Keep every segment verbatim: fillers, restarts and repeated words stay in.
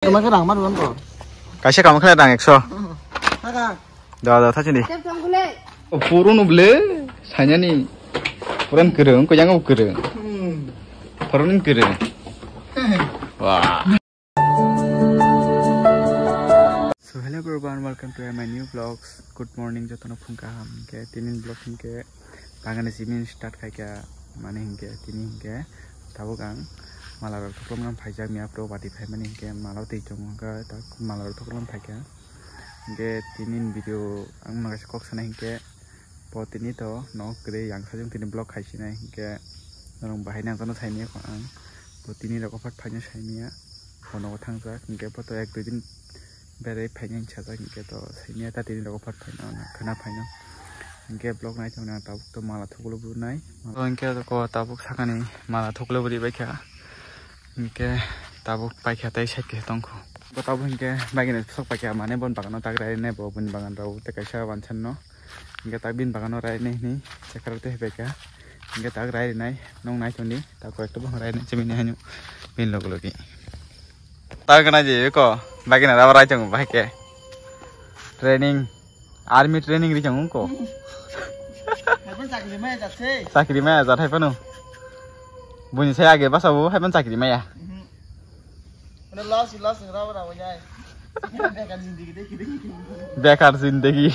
Tuma khe rang ma rwng ko. Kaisa kamo khe rang ekso. Saka. Da, da, tha chini. Tep tong khule. O, puro no ble, sainani. Puran kwrwng, ko yang kwrwng. Hmm. Puran kwrwng. Wah. So hello everyone, welcome to my new vlogs. Good morning, jotono phung kaham. Hingke tinin vlog hingke bagani simin start khaika, mane hingke tini hingke tabuk ang mala rok thoklong nang phaijak miya pro bati phaimani hingke mala twi tongo hingke tak mala rok thoklong phaika. Hingke tinin video ang mangkaisa kok sana hingke po tini to no kwrwi yang sajung tini vlog khaisinai hingke norong bahai nang jano saimanya ko ang po tini rok ophat phaina saimanya po nogo thangjak hingke po to ek dui din Berai phainai sajak hingke to saimanya ta tini rok ophat phaina khwna phaino. Hingke vlog nai tongna tabuk to mala thuklo bwnai. To hingke ko tabuk sakani mala thuklo bwrwi baikha. Hingke tabuk paikha tei side khe tongkho. Bo tabuk hingke bagini sok paikha mane bon bagano tak rai ne bo boni bagan rok tei kaisa wansan no. Hingke tak bini bagano rai ne hini chekarok tei baikha. Hingke tak rai rinai nong nai tongdi tak koi ekta bwkhang rai ne chimini haino bini logi logi. Tang kana je ko, bagi na raba rai chong bahai ke. Training, army training ri chong ko. Haipan chakri maya jat se. Chakri maya jat haipan no. Buni sai age basa bo haipan chakri maya. Mhm. Ano loss, loss raba raba jai. Bekar zindagi de kiri. Bekar zindagi.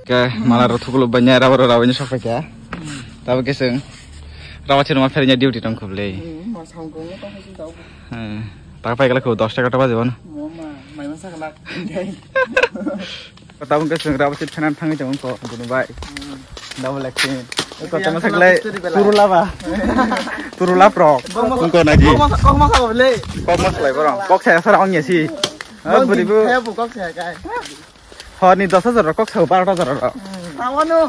Ke mala rok thuklo banya raba raba ni sok paikha. Tabo keseng. Raba chini ma pherinya duty tong khublei. Hmm, ma sangkong no tong khublei. Hmm. Tak pai kala ko dos taka taba jebon. Mama, mai masa kala. Ko tabung ke swngra bo chip phenan thangwi tongo ko dunu bai. Hmm. Double acting. Ko tama saklai turula ba. Turula pro. Ko na ji. Kok mas, kok mas abo le. Kok mas lai borong. Kok saya sara ong ya si. Ah, buri bu. Kaya bu kok saya kai. Hor ni dos hajar kok sa baro hajar ro. Tawano.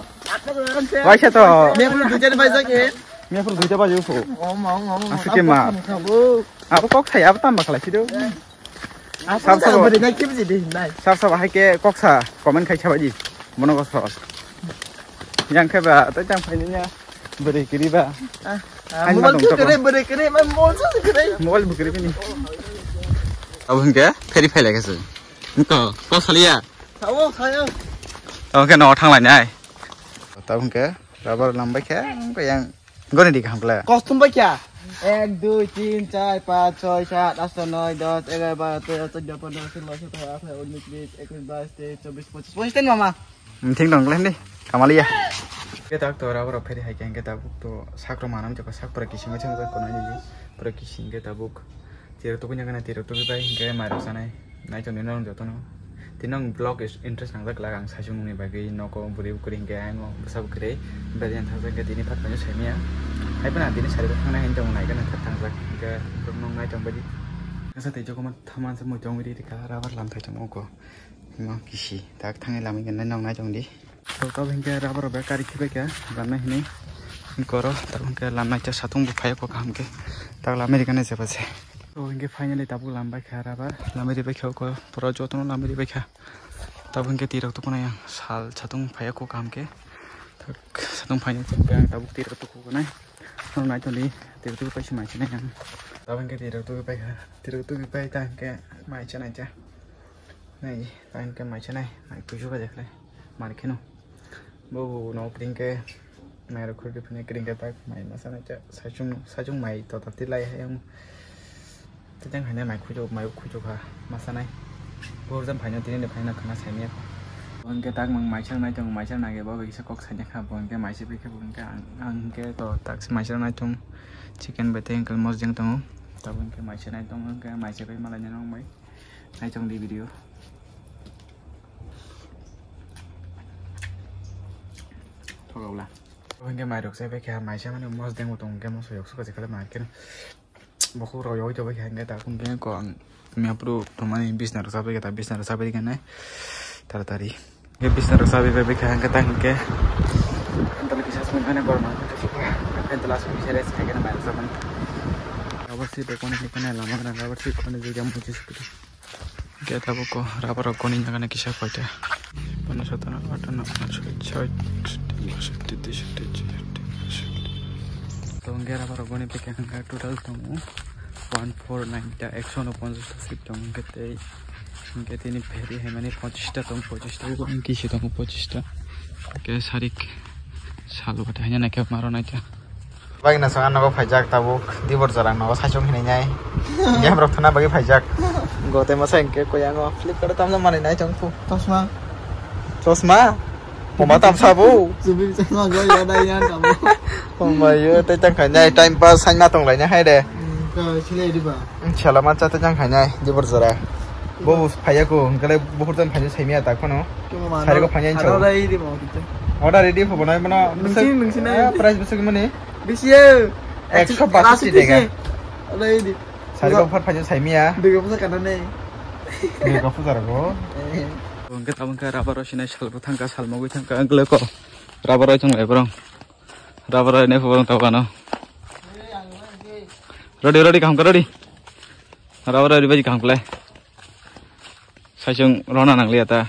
Waisa to. Mepru duijan bai jake. Mepru duita bai jake. Om, om, om. Asike ma. Abo kok saya abo tamba khalai sido. Sab sabo bari nai kibji de hinai. Sab sabo hai ke kok sa comment khai sabaji. Mono kosol. Yang khe ba tai tang phai niya. Bari kiri ba. Hai ma mobile dong kiri, bari kiri, ma mobile sa kiri. Mobile bu kiri bini. Abo hingke pheri phai lai khe se. Ko kok saliya. Sao, sao. Abo hingke no thang lai nai. Abo hingke rubber lambai khe ko yang Goni di kaham kla. Kostum bai kya? Ek, dui, tin, char, panch, choi, sat, asto, noi, dos, egar, baro, tero, choddo, pondro, solo, sotoro, atharo, unis, bis, ekus, bais, teis, chobis, pochis, pochis ten mama. Thing dong kla hindi. Kamaliya. Ke tak to rubber pheri hai khe tabuk to sakro manam jaka sak pura kising chang ko nai ni. Pura kising ke tabuk. Tiro tukui nang kana tiro tukui bai hingke mairok sanai. Naitok ni norong jotono. Tini ang vlog is interest nangjak glak ang saichung nungni bagwi noko bwrwi bwkri hingke ang bwsa bwkri berian thajak hingke tini phat paino saimaya. Hai phano ang tini sari bwkhak nai hinwi tongo nai gana thak thangjak hingke borok nong nai tong baidi. Kasa tei jokomo thaman se mui tongwi rikha rabar lam thai tongmo ko. Hima kisi tak thangwi lamwi gana nong nai tongdi. Tabuk hingke rubber rok bai kari khibai kha, lamnai hinui hingke oro tabuk hingke lamnai khe satung bo phai kho kaham khe tak lamnai rikha nai jeba se. Tabuk hingke finally tabuk lambai kha rubber, lambai ribai kha oko pura jotono lambai ribai kha. Tabuk hingke twi rok tukunai ang sal satung phai kho kaham khe tak satung phainai ang tabuk twi rok tukunai. Nai tongdi twi rok tuku paisa mai chinai ang. Tabuk hingke twi rok tuku pai kha, twi rok tuku pai ta hingke mai chinai cha. Nai ta hingke mai chinai mai puisu ka jakhle mar kheno. Bo no kring ke mai rok khurdi phane kring ke tak mai masa nai cha saichung saichung mai to tati lai hai ang. Tejang haine mai khujo mai khujo kha masa nai. Bo jam phaino tini de phaino khana saimya. Bo hingke tak mang mai chang nai tong mai chang nage bo kisa kok saimya kha bo hingke mai se pai khe bo hingke ang ang hingke to tak se mai chang nai tong chicken bai tei hingke mosdeng tongo. Tabuk hingke mai se nai tong hingke mai se pai malai nai nong bai. Nai tong di video. Thogau la. Hingke mai rok se bai khe mai se mani mosdeng bo tong hingke moso yok suka se kale mai khe. Bokhok rok yogoi tongbai kha hingke tabuk hingke ko ang miyapro tongmani bisna rok chabai kha ta bisna rok chabai kha nai taratari. Hingke bisna rok chabai bai kha hingke ta hingke. Antalo kisa simi mane borok no hingke suka. Antalo asuk kisa rest khai khe nai mai rok chabani. Rubber sheet rok koni hingke nai lama gana rubber sheet koni jagao muchung suka. Hingke tabuk ko rubber rok koni nagana kisa koita. Pano satano atano unshoit shoit. Tabuk hingke rubber rok koni pekha hingke total tongo. One four nine ta, ekso no ponchash ta seat tong hwnkhe tei, hwnkhe tini ferry hai mani pochis ta tong, pochis ta, kisi tong pochis ta. Hwnkhe sarik sal bo thai nai khe maro nai ta. Bagina song ang nogo phaijak tabuk, dibor jora ang nogo saichung hinwi nai. Game rok thana bagwi phaijak. Gote masa hwnkhe koi ango Flipkart o tamjak manwi nai chong phu. Chosma. Chosma? Poma tamsa bo. Subi chosma go ya dai yan tamo. Poma yo tei tang khai nai time pass saima tong lai nai hai de. Hmm, to chile di ba. Inshallah ma cha tei tang khai nai dibor jora. Bo phaiya ko hwnkhe le buhur jan phaijak saimya ta khono. Sari ko phaijak. Order ready phobo nai mano. Nungsi, nungsi nai. Price bwswk mani. Bisi ye. Ekso basi taka. Alai di. Sari ko phar phaijak saimya. Duga puja kana nei. Duga puja rogo. Hwnkhe tabuk khe rubber rw sinai sal bo thangkha, sal mogwi thangkha, wngkhe ko rubber rw chwng lai borok. Rubber rw nai borok tabuk ano. Ready, ready, kaham khe ready. Rubber rw bai kaham khlai. Saichung rona nangliya ta.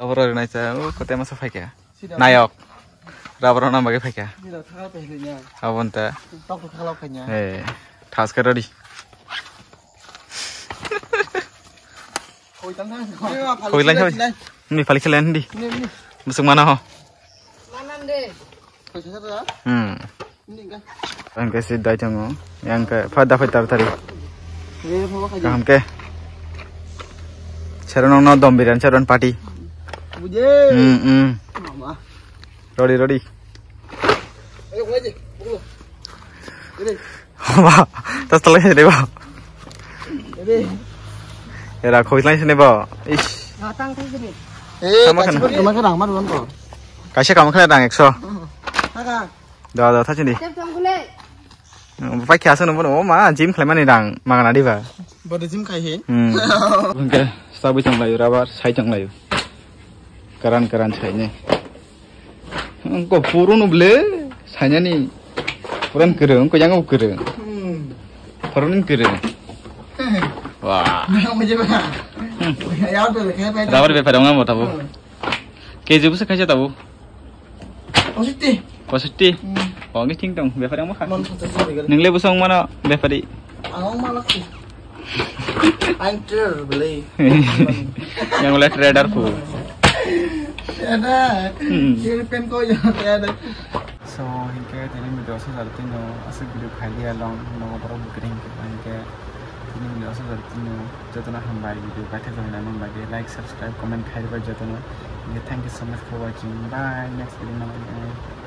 Rubber rw nai cha, o kote masa phaikha. Nayok. Rubber rwna bagwi phaikha. Sida thangla pehli nya. Abon ta. Tok tok khala phainya. Eh, thaska ready. Khoi tang thang. Khoi lai khoi. Ni phali khelen di. Ni, ni. Busuk mana ho? Manan de. Khoi sa sa. Hmm. Ni ga. Ang kasi dai tongo. Yang ke pada pada tari. Ye, phawa khaji. Kaham khe. Seron no dom biryani seron party. Buje. Hmm, hmm. Mama. Ready, ready. Ayo, khaji. Buklo. Ready. Ba, tas talai sini ba. Ready. Era khoi lai sini ba. Ish. Ngatang thang sini. Eh, sama khachi kan. Kachi kama khachi rang maru kan ko. Kaisa kama khachi rang ekso. Haka. Da, da, thachi di. Tep tong khule. Pai kya sunu bono, o ma, gym khlaimani rang magana diba? Bodo gym khai he? Hmm. Hwnkhe, sabui tong laio, rubber, sai tong laio. Karan, karan sai ne. Ko puru no ble, sainani. Puran kereng, ko yang kereng. Hmm. Puran kereng. Wah. Nang mo je ba. Hmm. Ya to le khai pai. Rubber bepari ong mo tabo. Hmm. K G bwswk khaisa tabuk? Pochasti. Pochasti? Hmm. Oh, ngi thing tong, bepari wngma kha. Man phansa sini gari. Nwngle bwswk wngmano bepari? Ang wngma lakhi. Ang trader bwle. Yang le trader pu. Ada. Hmm. European ko ya ada. So, hinkhe tini video aswk jar tino, aswk video khai liya long, nogo borok bwkring hinkhe, hinkhe tini video aswk jar tino, jotono hambai video paithak jani nang bagwi like, subscribe, comment khai rwbai jotono. Hinkhe thank you so much for watching. Bye, next video nang bagwi.